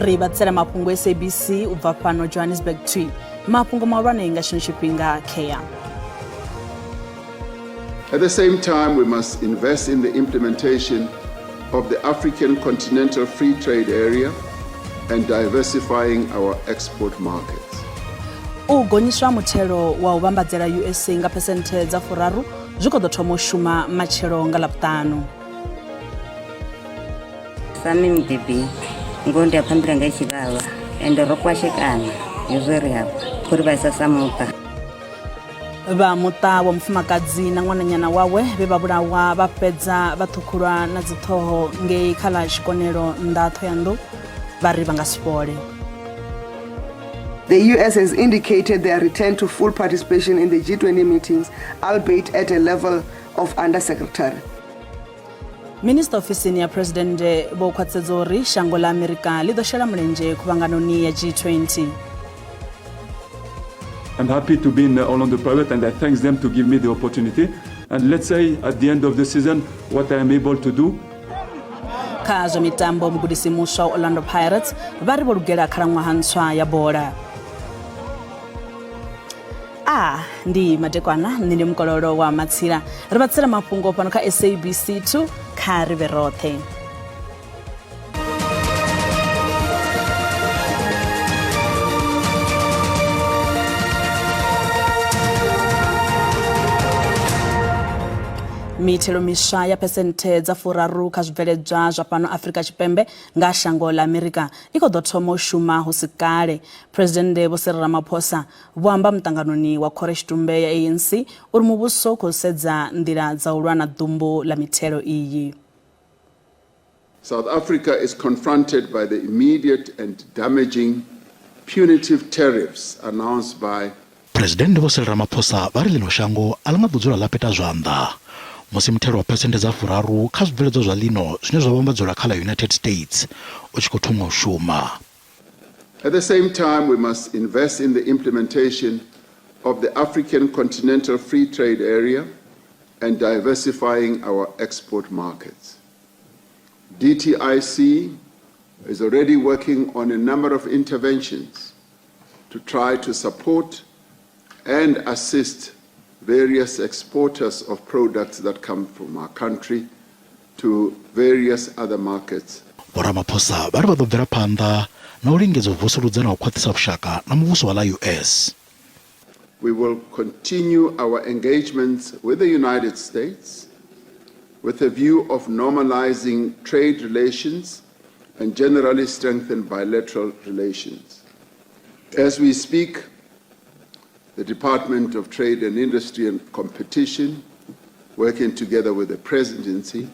Ri vhatsela mafhungo SABC u bva fhano Johannesburg 2. Mafhungo mahulwane nga tshino tshifhinga khea. At the same time, we must invest in the implementation of the African Continental Free Trade Area and diversifying our export markets. U gonyiswa muthelo wa u vhambadzela USA nga phesenthe dza furaru zwi khou ḓo thoma u shuma matshelo nga Ḽavhuṱanu. Sa nṋe mubebi ngoho ndi a pfa mbilu yanga i tshi vhavha ende ro kwashekana hezwo ri hafha khou ri vhaisa sa muṱa. Vha muṱa wa mufumakadzi na ṅwananyana wawe vhe vha vhulawa vha fhedza vha ṱhukhulwa na dziṱhoho ngei kha ḽa Tshikonelo nnḓa ha Ṱhohoyanḓou vha ri vha nga si fhole. The US has indicated their return to full participation in the G20 meetings, albeit at a level of undersecretary. Minista ofisini ya Phresidennde vho khwaṱhisedza uri shango ḽa Amerika ḽi ḓo shela mulenzhe khuvhanganoni ya G20. I'm happy to be in Orlando Pirates and I thank them to give me the opportunity. And let's say at the end of the season what I am able to do. Kha zwa mitambo, mugudisi muswa wa Orlando Pirates vha ri vho lugela khalaṅwaha ntswa ya bola. A ndi madekwana, nṋe ndi mukololo wa matsila. Ri vha tsela mafhungo fhano kha SABC 2 kha ri vhe roṱhe. Mithelo miswa ya phesenthe dza furaru kha zwibveledzwa zwa fhano Afrika Tshipembe nga shango ḽa Amerika i khou ḓo thoma u shuma hu si kale. Phresidennde Vho Cyril Ramaphosa vho amba muṱanganoni wa khorotshitumbe ya ANC uri muvhuso u khou sedza nḓila dza u lwa na ḓumbu ḽa mithelo iyi. South Africa is confronted by the immediate and damaging punitive tariffs announced by Phresidennde Vho Cyril Ramaphosa vha ri ḽino shango a ḽi nga ḓo dzula ḽa peta zwanḓa musi muthelo wa phesenthe dza furaru kha zwibveledzwa zwa ḽino zwine zwa vhambadzelwa kha ḽa United States u tshi khou thoma u shuma. At the same time, we must invest in the implementation of the African Continental Free Trade Area and diversifying our export markets. DTIC is already working on a number of interventions to try to support and assist various exporters of products that come from our country to various other markets. Vho Ramaphosa vha ri vha ḓo bvela phanḓa na u lingedza u vusuludza na u khwaṱhisa vhushaka na muvhuso wa ḽa US. We will continue our engagements with the United States with a view of normalizing trade relations and generally strengthen bilateral relations. As we speak, the Department of Trade and Industry and Competition, working together with the Presidency,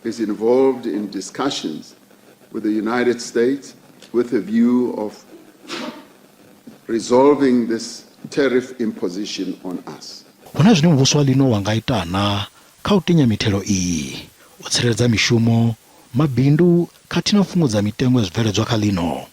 is involved in discussions with the United States with a view of resolving this tariff imposition on us. Hu na zwine muvhuso wa ḽino wa nga ita na kha u tinya mithelo iyi, u tsireledza mishumo, mabindu khathihi na u fhungudza mitengo ya zwibveledzwa kha ḽino.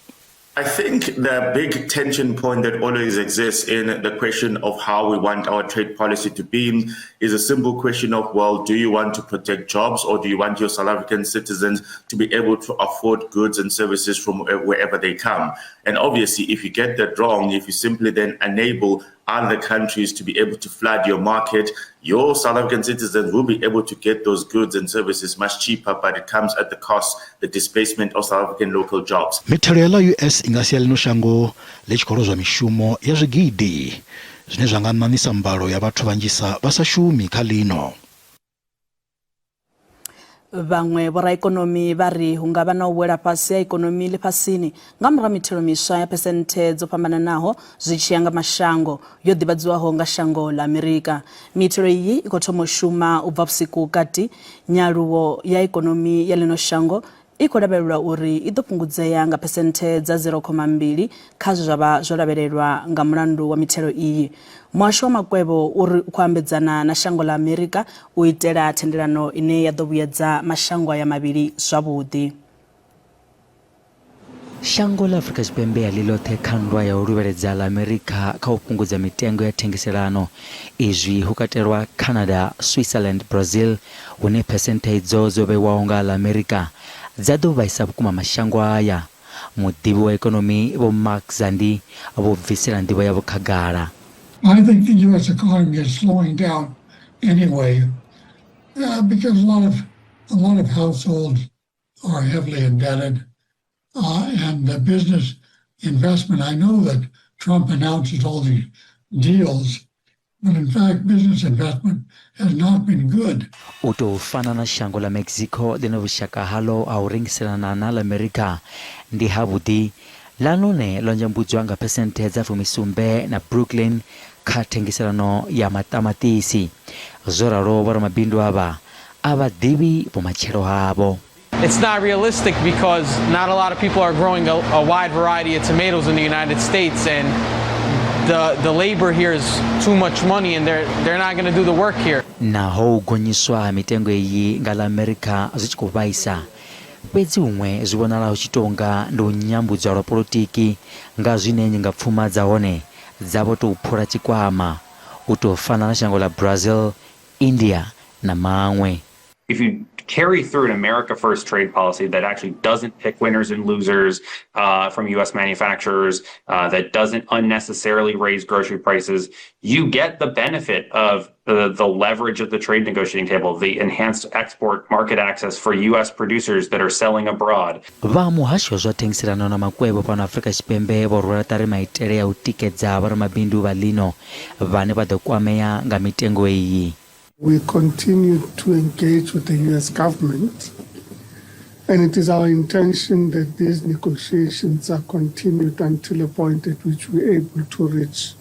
I think the big tension point that always exists in the question of how we want our trade policy to be is a simple question of, well, do you want to protect jobs or do you want your South African citizens to be able to afford goods and services from wherever they come? And obviously, if you get that wrong, if you simply then enable other countries to be able to flood your market, your South African citizens will be able to get those goods and services much cheaper, but it comes at the cost, the displacement of South African local jobs. Mithelo ya ḽa US i nga sia ḽino shango ḽi tshi khou lozwa mishumo ya zwigidi, zwine zwa nga ṋaṋisa mbalo ya vhathu vhanzhisa vha sa shumi kha ḽino. Vhaṅwe vhoraikonomi vha ri hu nga vha na u wela fhasi ha ikonomi ḽifhasini nga murahu ha mithelo miswa ya phesenthe dzo fhambananaho zwi tshi ya nga mashango yo ḓivhadziwaho nga shango ḽa Amerika. Mithelo iyi i khou thoma u shuma u bva vhusiku kati. Nyaluwo ya ikonomi ya ḽino shango i khou lavhelelwa uri i ḓo fhungudzea nga phesenthe dza 0,2 kha zwe zwa vha zwo lavhelelwa nga mulandu wa mithelo iyi. Muhasho wa makwevho uri u khou ambedzana na shango ḽa Amerika u itela thendelano ine ya ḓo vhuyedza mashango aya mavhili zwavhuḓi. Shango ḽa Afrika Tshipembe a ḽi ḽoṱhe kha nndwa ya u luvheledza ḽa Amerika kha u fhungudza mitengo ya thengiselano. Izwi hu katelwa Canada, Switzerland, Brazil hune phesenthe idzo dzo vhewaho nga ḽa Amerika dza ḓo vhaisa vhukuma mashango aya. Muḓivhi wa ikonomi Vho Mark Zandi vho bvisela nḓivho yavho khagala. I think the US economy is slowing down anyway uh, because a lot of a lot of households are heavily indebted uh, and the business investment. I know that Trump announces all these deals, but in fact, business investment has not been good. U tou fana na shango ḽa Mexico ḽine vhushaka haḽo ha u rengiselana na ḽa Amerika ndi havhuḓi, ḽa ḽone ḽo nzhambudzwa nga phesenthe dza fumisumbe na Brooklyn kha thengiselano ya maṱamaṱisi. Zwo ralo vhoramabindu avha a vha ḓivhi vhumatshelo havho. It's not realistic because not a lot of people are growing a, a wide variety of tomatoes in the United States and the, the labor here is too much money and they're, they're not going to do the work here. Naho u gonyiswa ha mitengo iyi nga ḽa Amerika zwi tshi khou vhaisa, fhedzi huṅwe zwi vhonala hu tshi tou nga ndi u nyambudzwa lwa polotiki nga zwine nyingapfuma dza hone dza vho tou phula tshikwama, u tou fana na shango ḽa Brazil, India na maṅwe. If you carry through an America First trade policy that actually doesn't pick winners and losers uh, from U.S. manufacturers, uh, that doesn't unnecessarily raise grocery prices, you get the benefit of the, the leverage of the trade negotiating table, the enhanced export market access for U.S. producers that are selling abroad. Vha muhasho wa zwa thengiselano na makwevho fhano Afrika Tshipembe vho rwela ṱari maitele ya u tikedza vhoramabindu vha ḽino vhane vha ḓo kwamea nga mitengo iyi. We continue to engage with the US government and it is our intention that these negotiations are continued until a point at which we are able to reach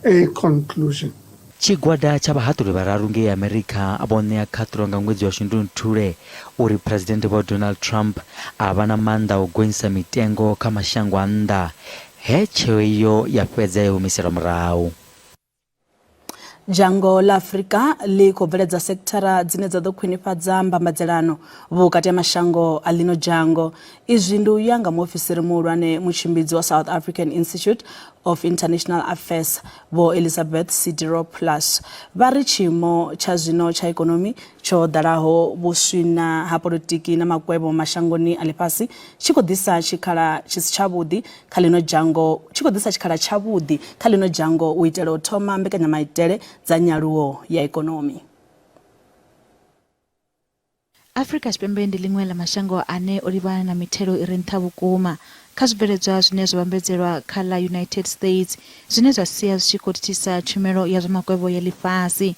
a conclusion. Tshigwada tsha vhahaṱuli vhararu ngei Amerika vho ṋea khaṱulo nga ṅwedzi wa Shundunthule uri Phresidennde Vho Donald Trump a vha na maanḓa a u gonyisa mitengo kha mashango a nnḓa, he tsheo iyo ya fhedza yo humiselwa murahu. Dzhango ḽa Afrika ḽi khou bveledza sekithara dzine dza ḓo khwinifhadza mbambadzelano vhukati ha mashango a ḽino dzhango. Izwi ndi u ya nga muofisiri muhulwane mutshimbidzi wa South African Institute of International Affairs Vho Elizabeth Sidiropoulos. Vha ri tshiimo tsha zwino tsha ikonomi tsho ḓalaho vhuswina ha polotiki na makwevho mashangoni a ḽifhasi tshi khou ḓisa tshikhala tshi si tshavhuḓi kha ḽino dzhango tshi khou ḓisa tshikhala tshavhuḓi kha ḽino dzhango u itela u thoma mbekanyamaitele dza nyaluwo ya ikonomi. Afrika Tshipembe ndi ḽiṅwe ḽa mashango ane o livhana na mithelo i re nṱha vhukuma kha zwibveledzwa zwine zwa vhambedzelwa kha ḽa United States, zwine zwa sia zwi tshi khou thithisa tshumelo ya zwa makwevho ya ḽifhasi.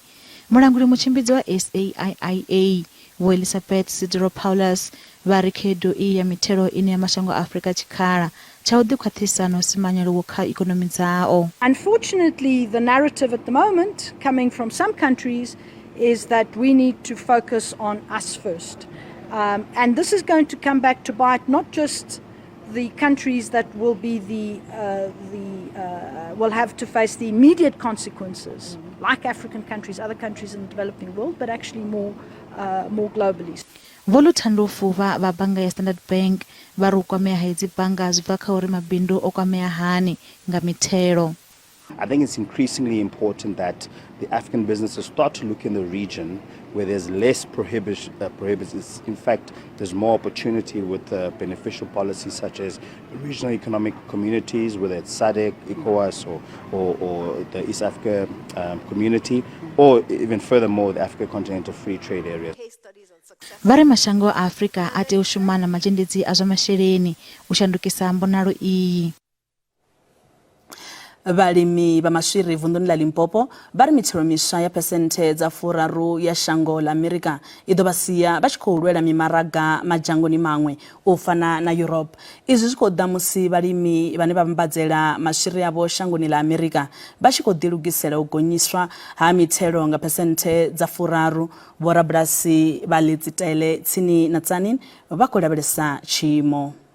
Mulanguli mutshimbidzi wa SAIIA, Vho Elisabeth Sidiropoulos, vha ri khaedu iyi ya mithelo i ṋea mashango a Afrika tshikhala tsha u ḓikhwaṱhisa na u sima nyaluwo kha ikonomi dzao. Unfortunately, the narrative at the moment coming from some countries is that we need to focus on us first. Um, and this is going to come back to bite not just the countries that will be the, uh, the uh, will have to face the immediate consequences, mm. like African countries, other countries in the developing world, but actually more, uh, more globally. Vho Luthando Fuvha vha bannga ya Standard Bank vha ri u kwamea ha idzi bannga zwi bva kha uri mabindu o kwamea hani nga mithelo. I think it's increasingly important that the African businesses start to look in the region where there's less prohibition, uh, prohibitions. In fact, there's more opportunity with uh, beneficial policies such as regional economic communities, whether it's SADC, ECOWAS, or, or, or the East Africa um, community, or even furthermore, the Africa Continental Free Trade Area. Vha ri mashango a Afrika a tea u shuma na mazhendedzi a zwa masheleni u shandukisa mbonalo iyi. Vhalimi vha maswiri vunḓuni ḽa Limpopo vha ri mithelo miswa ya phesenthe dza furaru ya shango ḽa Amerika i ḓo vha sia vha tshi khou lwela mimaraga madzhangoni maṅwe u fana na Europe. Izwi zwi khou ḓa musi vhalimi vhane vha vhambadzela maswiri avho shangoni ḽa Amerika vha tshi khou ḓilugisela u gonyiswa ha mithelo nga phesenthe dza furaru. Vhorabulasi vha Letsitele tsini na Tzaneen vha khou lavhelesa tshiimo.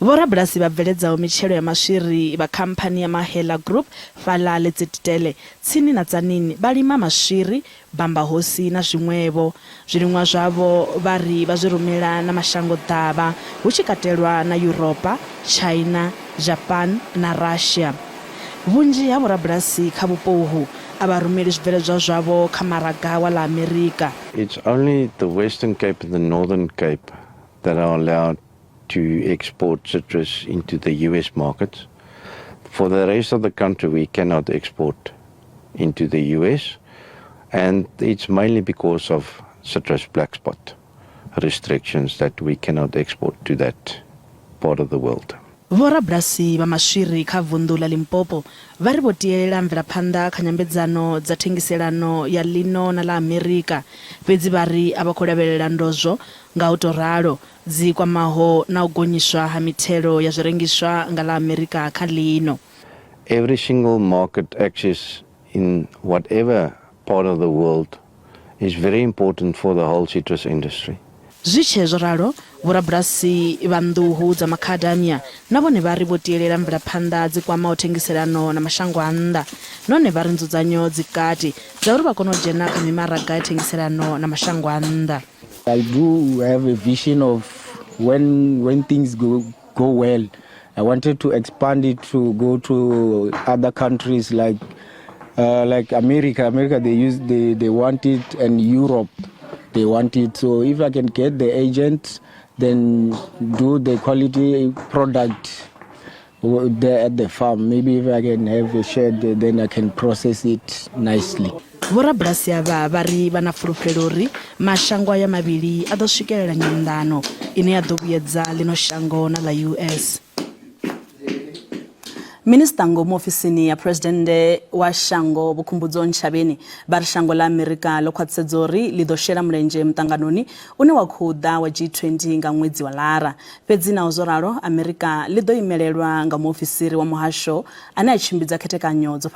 Vhorabulasi vha bveledzaho mitshelo ya maswiri vha khamphani ya Mahela Group fhaḽa Letsitele tsini na Tzaneen vha lima maswiri, bambahosi na zwiṅwevho. Zwiliṅwa zwavho vha ri vha zwi rumela na mashango ḓavha hu tshi katelwa na Yuropa, China, Japan na Russia. Vhunzhi ha vhorabulasi kha vhupo uhu a vha rumeli zwibveledzwa zwavho kha maraga wa ḽa Amerika. It's only the Western Cape and the Northern Cape that are allowed. to export citrus into the US market. For the rest of the country, we cannot export into the US, and it's mainly because of citrus black spot restrictions that we cannot export to that part of the world. Vhorabulasi vha maswiri kha vunḓu ḽa Limpopo vha ri vho tielela mvelaphanḓa kha nyambedzano dza thengiselano ya ḽino na ḽa Amerika, fhedzi vha ri a vha khou lavhelela ndozwo nga u tou ralo dzi kwamaho na u gonyiswa ha mithelo ya zwirengiswa nga ḽa Amerika kha ḽino. Every single market access in whatever part of the world is very important for the whole citrus industry. Zwi tshee zwo ralo, vhorabulasi vha nḓuhu dza macadamia na vhone vha ri vho tielela mvelaphanḓa dzi kwamaho thengiselano na mashango a nnḓa nahone vha ri nzudzanyo dzi kati dza uri vha kone u dzhena kha mimaraga ya thengiselano na mashango a nnḓa. I do have a vision of when, when things go, go well. I wanted to expand it to go to other countries like uh, like America. America they use they, they want it and Europe they want it. So if I can get the agent, then do the quality product there at the farm. Maybe if I can have a shed, then I can process it nicely. Vhorabulasi avha vha ri vha na fulufhelo uri mashango aya mavhili a ḓo swikelela nyanḓano ine ya ḓo vhuyedza ḽino shango na ḽa US. Minisiṱa ngomu ofisini ya Phresidennde wa shango Vho Khumbudzo Ntshavheni vha ri shango ḽa Amerika ḽo khwaṱhisedza uri ḽi ḓo shela mulenzhe muṱanganoni une wa khou ḓa wa G20 nga ṅwedzi wa Lara. Fhedzi naho zwo ralo, Amerika ḽi ḓo imelelwa nga muofisiri wa muhasho ane a tshimbidza khethekanyo dzo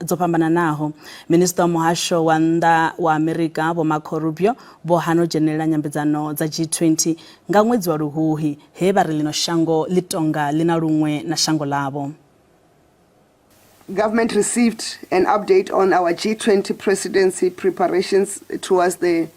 dzo fhambananaho. Minisiṱa wa muhasho wa nnḓa wa Amerika Vho Marco Rubio vho hana u dzhenelela nyambedzano dza G20 nga ṅwedzi wa Luhuhi he vha ri ḽino shango ḽi tonga ḽi na luṅwe na shango ḽavho. Government received an update on our G20 presidency preparations towards the,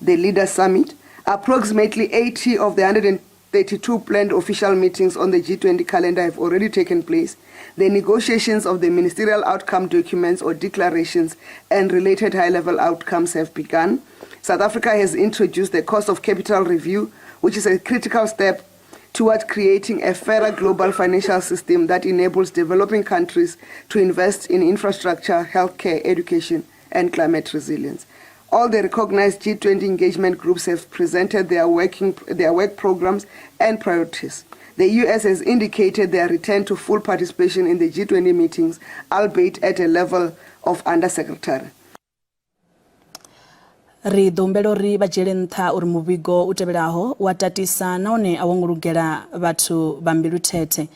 the Leaders Summit. Approximately 80 of the 132 planned official meetings on the G20 calendar have already taken place. The negotiations of the ministerial outcome documents or declarations and related high-level outcomes have begun. South Africa has introduced the cost of capital review, which is a critical step toward creating a fairer global financial system that enables developing countries to invest in infrastructure, healthcare, education, and climate resilience. All the recognized G20 engagement groups have presented their, working, their work programs and priorities. The US has indicated their return to full participation in the G20 meetings, albeit at a level of undersecretary. Ri ḓo humbela uri vha dzhiele nṱha uri muvhigo u tevhelaho u a tatisa nahone a wo ngo lugela vhathu vha mbilu thethe.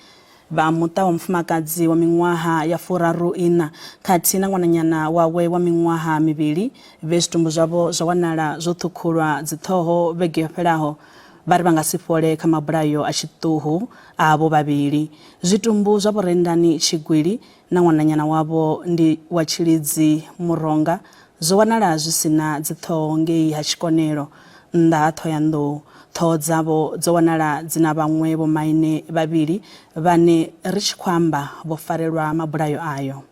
Vha muṱa wa mufumakadzi wa miṅwaha ya 34 khathihi na ṅwananyana wawe wa miṅwaha mivhili vhe zwitumbu zwavho zwa wanala zwo ṱhukhulwa dziṱhoho vhege yo fhelaho vha ri vha nga si fhole kha mabulayo a tshiṱuhu a avho vhavhili. Zwitumbu zwa Vho Rendani Tshigwili na ṅwananyana wavho ndi wa Tshilidzi Muronga zwo wanala zwi si na dziṱhoho ngei ha Tshikonelo nnḓa ha Ṱhohoyanḓou. Ṱhoho dzavho dzo wanala dzi na vhaṅwe vhomaine vhavhili vhane ri tshi khou amba vho farelwa mabulayo ayo.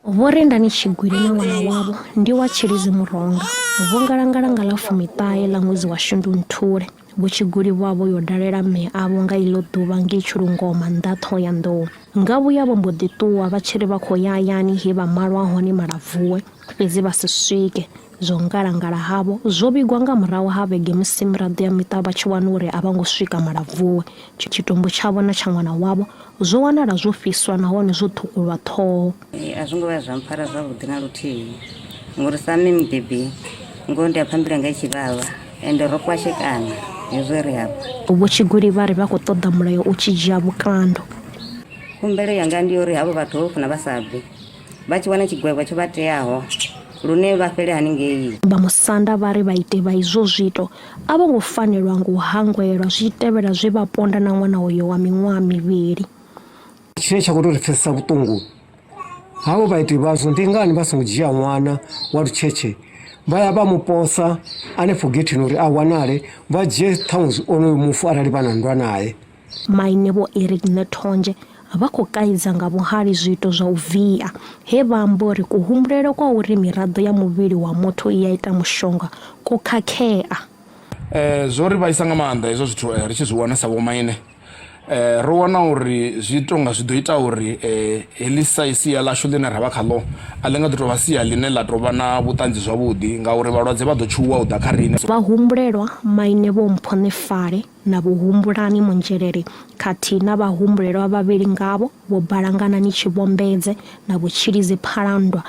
Vho Rendani Tshigwili na ṅwana wavho ndi wa Tshilidzi Muronga vho ngalangala nga ḽa fumiṱahe ḽa ṅwedzi wa Shundunthule. Vho Tshigwili vho vha vho yo dalela mme avho nga iḽo ḓuvha ngei Tshilungoma nnḓa ha Ṱhohoyanḓou. Ngavhuya vho mbo ḓi ṱuwa vha tshi ri vha khou ya hayani he vha malwa hone Malavuwe, fhedzi vha si swike. Zwa u ngalangala havho zwo vhigwa nga murahu ha vhege musi miraḓo ya miṱa vha tshi wana uri a vha ngo swika Malavuwe. Tshitumbu tshavho na tsha ṅwana wavho zwo wanala zwo fhiswa nahone zwo ṱhukhulwa ṱhoho. A zwo ngo vhuya zwa mpfara zwavhuḓi na luthihi ngori sa mme mubebi ngoho ndi a pfa mbilu yanga i tshi vhavha ende ro kwashekana hezwo ri hafha. Vho Tshigwili vha ri vha khou ṱoḓa mulayo u tshi dzhia vhukando. Khumbelo yanga ndi ya uri havho vhathu vho funa vha sa bvi vha tshi wana tshigwevho tsho vha teaho lune vha fhele haningei. Vha musanda vha ri vhaiti vha izwo zwiito a vho ngo fanelwa nga u hangwelwa zwi tshi tevhela zwe vha ponda na ṅwana uyo wa miṅwaha mivhili. Tshine tsha khou tou ri pfesesa vhuṱungu havho vhaiti vhazwo ndi ngani vha songo dzhia ṅwana wa lutshetshe vha ya vha mu posa hanefho getheni uri a wanale vha dzhie ṱhaṅwe onoyo mufu arali vha na nndwa nae. Maine Vho Eric Nethonzhe vha khou kaidza nga vhuhali zwiito zwa u via, he vha amba uri kuhumbulele kwa uri miraḓo ya muvhili wa muthu i a ita mushonga kwo khakhea. Eh, zwo ri vhaisa nga maanḓa hezwo zwithu eh, ri tshi zwi wana sa vhomaine eh, ro wana uri zwi tonga zwi ḓo ita uri eh, heḽi sia ḽashu ḽine ra vha khaḽo a ḽi nga ḓo tou vha sia ḽine ḽa tou vha na vhuṱanzi zwavhuḓi ngauri vhalwadze vha ḓo tshuwa u ḓa kha riṋe. Vhahumbulelwa maine Vho Mpho Nefale na Vho Humbulani Munzhelele khathihi na vhahumbulelwa vhavhili ngavho Vho Balanganani Tshivhombedze na Vho Tshilidzi Phalanndwa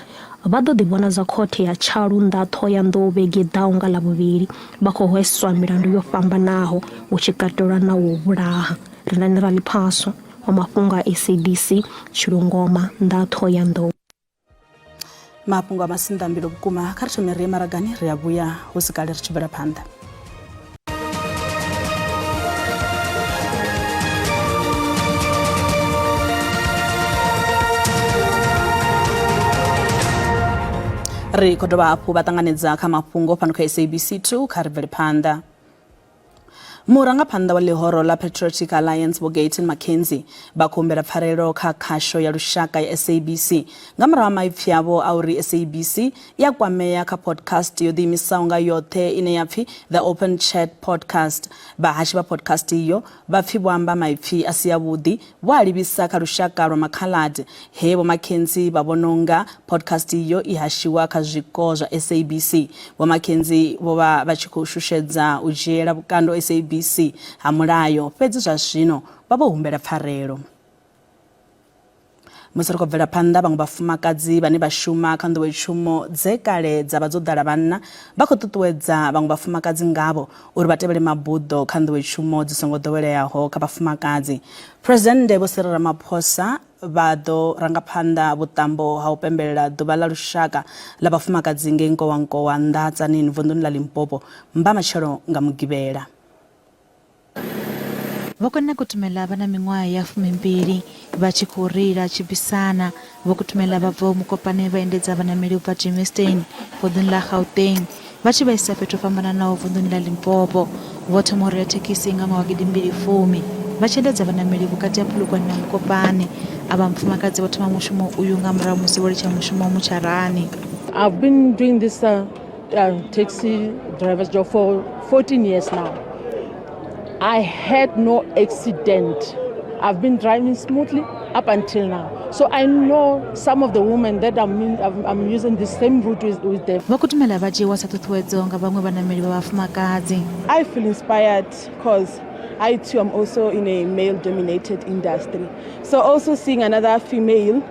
vha ḓo ḓivhonadza khothe ya Tshalu-nnḓa Ṱhohoyanḓou vhege i ḓaho nga Ḽavhuvhili. Vha khou hweswa milandu yo fhambanaho hu tshi katelwa na wa u vhulaha. Rendani Raliphaswa wa mafhungo a SABC, Tshilungoma, nnḓa ha Ṱhohoyanḓou. Mafhungo a masinḓambilo vhukuma kha ri thome ri ye maragani ri a vhuya hu si kale ri tshi bvela phanḓa. Ri khou dovha hafhu vha ṱanganedza kha mafhungo fhano kha SABC 2 kha ri bvele phanḓa. Murangaphanḓa wa ḽihoro ḽa Patriotic Alliance Vho Gayton McKenzie vha khou humbela pfarelo kha khasho ya lushaka ya SABC nga murahu ha maipfi avho a uri SABC i a kwamea kha podcast yo ḓiimisaho nga yoṱhe ine ya pfi The Open Chat Podcast. Vhahashi vha podcast iyo vha pfi vho amba maipfi a si avhuḓi vho a livhisa kha lushaka lwa makhaladi he Vho McKenzie vha vhona u nga podcast iyo i hashiwa kha zwiko zwa SABC. Vho McKenzie vho vha vha tshi khou shushedza u dzhiela vhukando SABC ha mulayo, fhedzi zwa zwino vha vho humbela pfarelo. Musi ri khou bvela phanḓa, vhaṅwe vhafumakadzi vhane vha shuma kha nḓowetshumo dze kale dza vha dzo ḓala vhanna vha khou ṱuṱuwedza vhaṅwe vhafumakadzi ngavho uri vha tevhele mabuḓo kha nḓowetshumo dzi songo ḓoweleaho kha vhafumakadzi. Phresidennde Vho Cyril Ramaphosa vha ḓo ranga phanḓa vhuṱambo ha u pembelela Ḓuvha ḽa Lushaka ḽa Vhafumakadzi ngei Nkowankowa nnḓa ha Tzaneen vunḓuni ḽa Limpopo mbamatshelo nga Mugivhela. Vho Kone Kutumela vha na miṅwaha ya fumimbili vha tshi khou reila tshibisana. Vho Kutumela vha bvaho Mokopane vha endedza vhanameli u bva Germiston vunḓuni ḽa Gauteng vha tshi vha isa fhethu ho fhambananaho vunḓuni ḽa Limpopo. Vho thoma u reila thekhisi nga ṅwaha wa gidimbili fumi vha tshi endedza vhanameli vhukati ha Polokwane na Mokopane. Avha mufumakadzi vho thoma mushumo uyu nga murahu musi vho litsha mushumo mutsharani. I've been doing this uh, uh, taxi driver's job for 14 years now. I had no accident. I've been driving smoothly up until now. So I know some of the women that I'm, I'm using the same route with, with them. Vho Kutumela vha dzhiiwa sa ṱhuṱhuwedzo nga vhaṅwe vhanameli vha vhafumakadzi. I feel inspired because I too am also in a male-dominated industry. So also seeing another female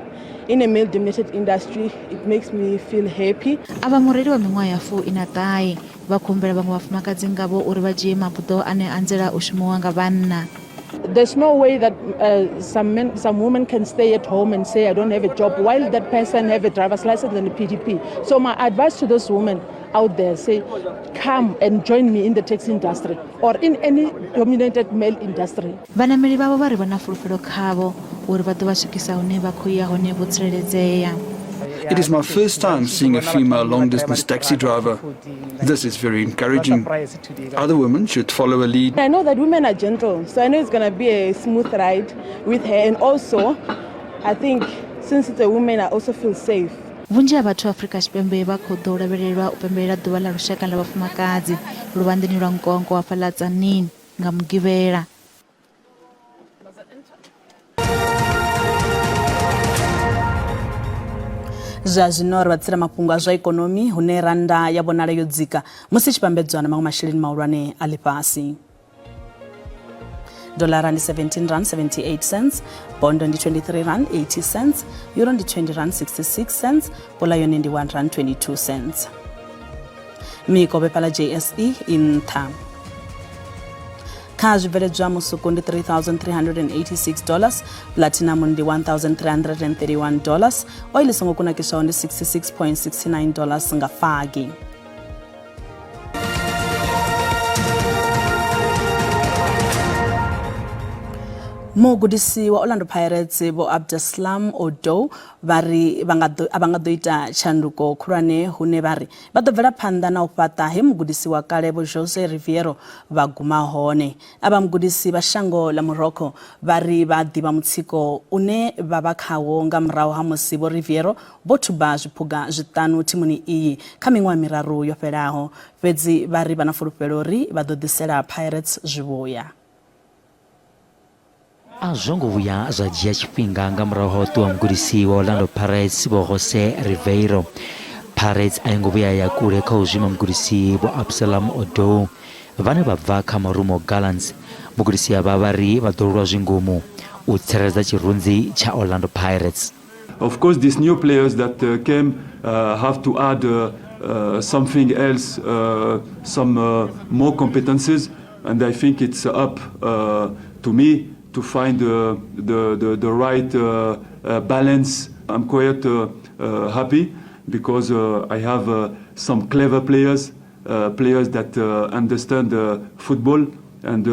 in a male-dominated industry, it makes me feel happy. Avha mureili wa miṅwaha ya fu ina ṱahe vha khou humbela vhaṅwe vhafumakadzi ngavho uri vha dzhie mabuḓo ane a anzela u shumiwa nga vhanna. There's no way that uh, some men, some women can stay at home and say I don't have a job while that person have a driver's license and a PDP. So my advice to those women out there say come and join me in the taxi industry or in any dominated male industry. Vhanameli vhavho vha ri vha na fulufhelo khavho uri vha ḓo vha swikisa hune vha khou ya hone vho tsireledzea. It is my first time seeing a female long distance taxi driver. This is very encouraging. Other women should follow a lead. I know that women are gentle, so I know it's going to be a smooth ride with her. And also, I think since it's a woman, I also feel safe. Vhunzhi ha vhathu Afrika Tshipembe vha khou ḓo lavhelelwa u pembelela Ḓuvha ḽa Lushaka ḽa Vhafumakadzi luvhanḓeni lwa Nkonko hafhaḽa Tzaneen nga Mugivhela. Zwa zwino ri vha tsela mafhungo a zwa ikonomi hune rannda ya vhonala yo dzika musi i tshi vhambedzwa na maṅwe masheleni mahulwane a ḽifhasi. Dolara ndi 17 rand 78 cents, bondo ndi 23 rand 80 cents, euro ndi 20 rand 66 cents, pula yone ndi 1 rand 22 cents. Mikovhe fhaḽa JSE i nṱha. Kha zwibveledzwa musuku ndi 3386 dollars, platinum ndi 1331 dollars, oil i songo kunakiswaho ndi 66.69 dollars nga fagi. Mugudisi wa Orlando Pirates Vho Abdeslam Ouaddou vha ri vha nga ḓo, a vha nga ḓo ita tshanduko khulwane hune vha ri vha ḓo bvela phanḓa na u fhaṱa he mugudisi wa kale Vho Jose Riveiro vha guma hone. Avha mugudisi vha shango ḽa Morocco vha ri vha a ḓivha mutsiko une vha vha khawo nga murahu ha musi Vho Riveiro vho thuba zwiphuga zwiṱanu thimuni iyi kha miṅwaha miraru yo fhelaho. Fhedzi vha ri vha na fulufhelo uri vha ḓo ḓisela Pirates zwivhuya. A zwo ngo vhuya zwa dzhia tshifhinga nga murahu ha u ṱuwa mugudisi wa Orlando Pirates Vho Jose Riveiro. Pirates a i ngo vhuya ya kule kha u zwima mugudisi Vho Absalom Ouaddou vhane vha bva kha Marumo Gallants. Mugudisi avha vha ri vha ḓo lwa zwingumu u tsireledza tshirunzi tsha Orlando Pirates. Of course, these new players that came have to add something else, some more competences, and I think it's up to me to find the right balance. I'm quite happy because I have some clever players, players that understand football, and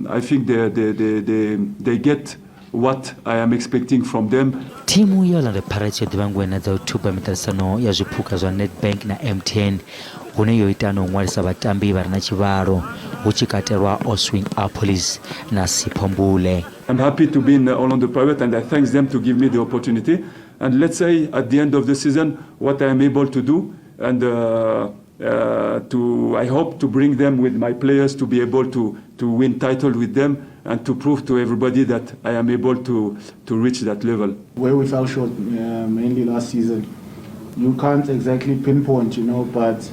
I think they get what I am expecting from them. Thimu ya Orlando Pirates yo ḓivha ngwena dza u thuba miṱaṱisano ya zwiphuga zwa Nedbank na MTN hune yo ita na u ṅwalisa vhatambi vha re na tshivhalo hu tshi katelwa Oswin Appollis na Sipho Mbule. I'm happy to be in Orlando Pirates and I thank them to give me the opportunity. And let's say at the end of the season what I am able to do and to I hope to bring them with my players to be able to win title with them and to prove to everybody that I am able to reach that level. Where we fell short mainly last season, you can't exactly pinpoint, but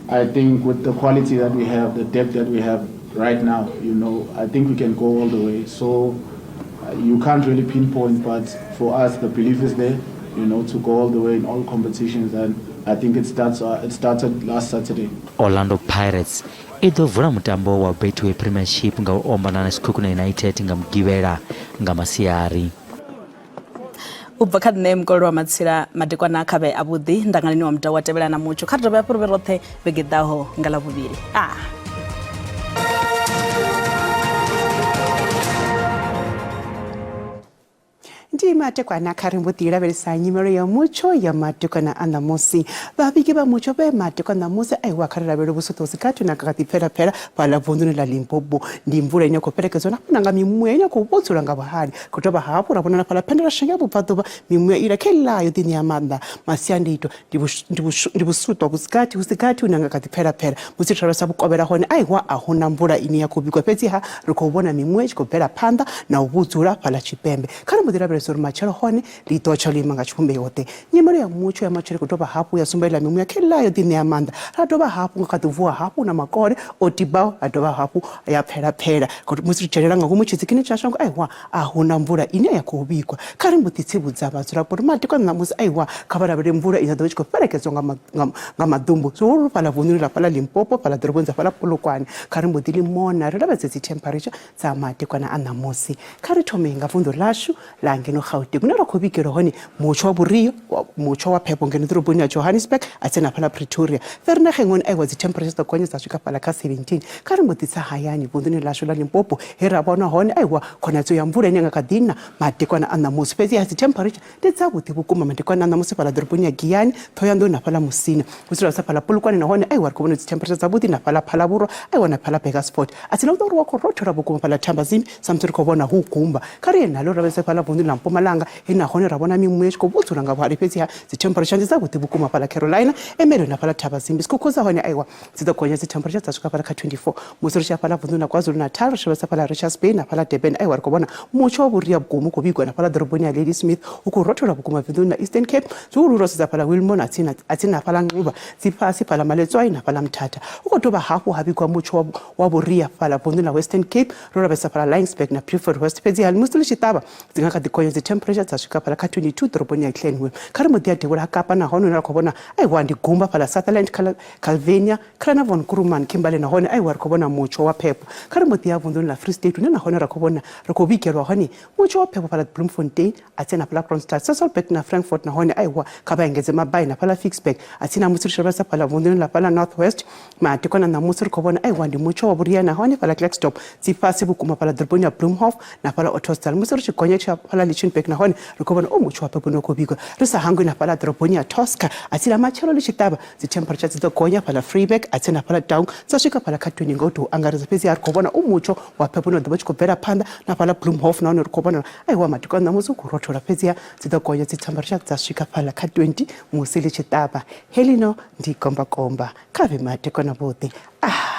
I think with the quality that we have, the depth that we have right now, I think we can go all the way. So you can't really pinpoint, but for us, the belief is there, to go all the way in all competitions, and I think it started last Saturday. Orlando Pirates i ḓo vula mutambo wa Betway Premiership nga u ombana na Sekhukhune United nga Mugivhela nga masiari. U bva kha nṋe mukololo wa matsila madekwana kha vhe avhuḓi ndanganini wa mudau wa tevhela na mutsho kha ri dovhe hafhu ri vhe roṱhe vhege ḓaho nga ḽavhuvhili. Ndi madekwana kha ri mbo ḓi lavhelesa nyimelo ya mutsho ya madekwana a ṋamusi. Vhavhigi vha mutsho vhe madekwana ṋamusi aiwa kha ri lavhelele vhusuṱo hu si gathi na kha ḓi pfela-pfela fhaḽa vunḓuni ḽa Limpopo. Ndi mvula ine ya khou fhelekedzwa na hafhu nga mimuya ine ya khou vhudzula nga vhuhali. Khou dovha hafhu ra vhona na fhaḽa phendelashango ya vhubvaḓuvha mimuya ila kha iḽa yo ḓi ṋea maanḓa. Masiandaitwa ndi vhusuṱo vhu si gathi hu si gathi hune nga kha ḓi pfela-pfela. Musi ri tshi lavhelesa vhukovhela hone aiwa a hu na mvula ine ya khou vhigwa fhedziha ri khou vhona mimuya i tshi khou bvela phanḓa na u vhudzula fhaḽa tshipembe. Kha ri mbo ḓi lavhelesa uri matshelo hone ḽi ḓo tsha ḽo ima nga tshivhumbeo ḓe. Nyimelo ya mutsho ya matshelo i khou dovha hafhu ya sumbelela mimuya kheḽa yo ḓiṋea maanḓa. Ra dovha hafhu nga kha ḓi vuwa hafhu na makole o tibaho ya dovha hafhu ya pfela pfela. Musi ri dzhenelela nga ngomu tshitsikini tsha shango aiwa a hu na mvula ine ya khou vhigwa. Kha ri mbo ḓi tsivhudza vhadzulapo uri madekwana ṋamusi aiwa kha vha lavhelele mvula ine ya ḓo vha i tshi khou fhelekedzwa nga maḓumbu zwihulu fhaḽa vunḓuni ḽa fhaḽa Limpopo fhaḽa ḓoroboni dza fhaḽa Polokwane. Kha ri mbo ḓi ḽi mona ri lavhelese dzi temperature dza madekwana a ṋamusi. Kha ri thome nga vunḓu ḽashu ḽa ngeno Gauteng hune ra khou vhigelwa hone mutsho wa vhuria, mutsho wa phepho ngeno ḓoroboni ya Johannesburg a tsini na fhaḽa Pretoria. Vereeniging hone aiwa dzi temperature dza gonya dza swika fhaḽa kha 17. Kha ri mbo ḓi tsa hayani vunḓuni ḽashu ḽa Limpopo he ra vhona hone aiwa khonadzeo ya mvula ine ya nga kha ḓi na madekwana a ṋamusi fhedziha dzi temperature ndi dzavhuḓi vhukuma madekwana a ṋamusi fhaḽa ḓoroboni ya Giyani, Ṱhohoyanḓou na fhaḽa Musina. Hu tshi lavhelesa fhaḽa Polokwane nahone aiwa ri khou vhona dzi temperature dzavhuḓi na fhaḽa Phalaborwa aiwa na fhaḽa Burgersfort. A si na u ḓo uri wa khou rothola vhukuma fhaḽa Thambazimbi sa musi ri khou vhona hu gumba. Kha ri ye naḽo ri lavhelese fhaḽa vunḓuni ḽa Mpumalanga he nahone ra vhona mimuya i tshi khou vhudzula nga vhuhali fhedziha dzi temperature ndi dzavhuḓi vhukuma fhaḽa Carolina, Ermelo na fhaḽa Thabazimbi. Zwikhukhu dza hone aiwa dzi ḓo gonya dzi temperature dza swika fhaḽa kha 24. Musi ri tshi ya fhaḽa vunḓuni ḽa KwaZulu-Natal ri tshi lavhelesa fhaḽa Richards Bay na fhaḽa Durban aiwa ri khou vhona mutsho wa vhuria vhukuma u khou vhigwa na fhaḽa ḓoroboni ya Ladysmith hu khou rothola vhukuma vunḓuni ḽa Eastern Cape zwihuluhulu ro sedza fhaḽa Wilmore a tsini na fhaḽa Nxuba dzi fhasi fhaḽa Maletswai na fhaḽa Mthatha. Hu khou dovha hafhu ha vhigwa mutsho wa vhuria fhaḽa vunḓuni ḽa Western Cape ro lavhelesa fhaḽa Laingsburg na Beaufort West fhedziha musi ḽi tshi ṱavha dzi nga kha ḓi gonya. ngeno dzi temperature dza swika fhaḽa kha 22 ḓoroboni ya Glenwood. Kha ri mbo ḓi ya devhula ha Kapa nahone hune ra khou vhona aiwa ndi gumba fhaḽa Sutherland Calvinia Carnarvon Kuruman Kimberley nahone aiwa ri khou vhona mutsho wa phepho. Kha ri mbo ḓi ya vunḓuni ḽa Free State hune nahone ra khou vhona ri khou vhigelwa hone mutsho wa phepho fhaḽa Bloemfontein a tsini na fhaḽa Kroonstad, Sasolburg na Frankfort nahone aiwa kha vha engedze mabai na fhaḽa Ficksburg a tsini na musi ri tshi lavhelesa fhaḽa vunḓuni ḽa fhaḽa North West madekwana ṋamusi ri khou vhona aiwa ndi mutsho wa vhuria nahone fhaḽa Klerksdorp dzi fhasi vhukuma fhaḽa ḓoroboni ya Bloemhof na fhaḽa Ottosdal musi ri tshi gonya tsha fhaḽa Lichtenburg nahone ri khou vhona o mutsho wa phepho une khou vhigwa ri sa hangwi na fhaḽa ḓoroboni ya Tosca a tsini matshelo ḽi tshi ṱavha dzi temperature dzi ḓo gonya fhaḽa Vryburg a tsini na fhaḽa Taung dza swika fhaḽa kha 20 nga u tou angaredza fhedzi ri khou vhona u mutsho wa phepho une wa ḓo vha tshi khou bvela phanḓa na fhaḽa Bloemhof nahone ri khou vhona aiwa madekwana ṋamusi u khou rothola fhedziha dzi ḓo gonya dzi temperature dza swika fhaḽa kha 20 musi ḽi tshi ṱavha. Heḽino ndi gombakomba kha vhe madekwana vhuḓi. Ah.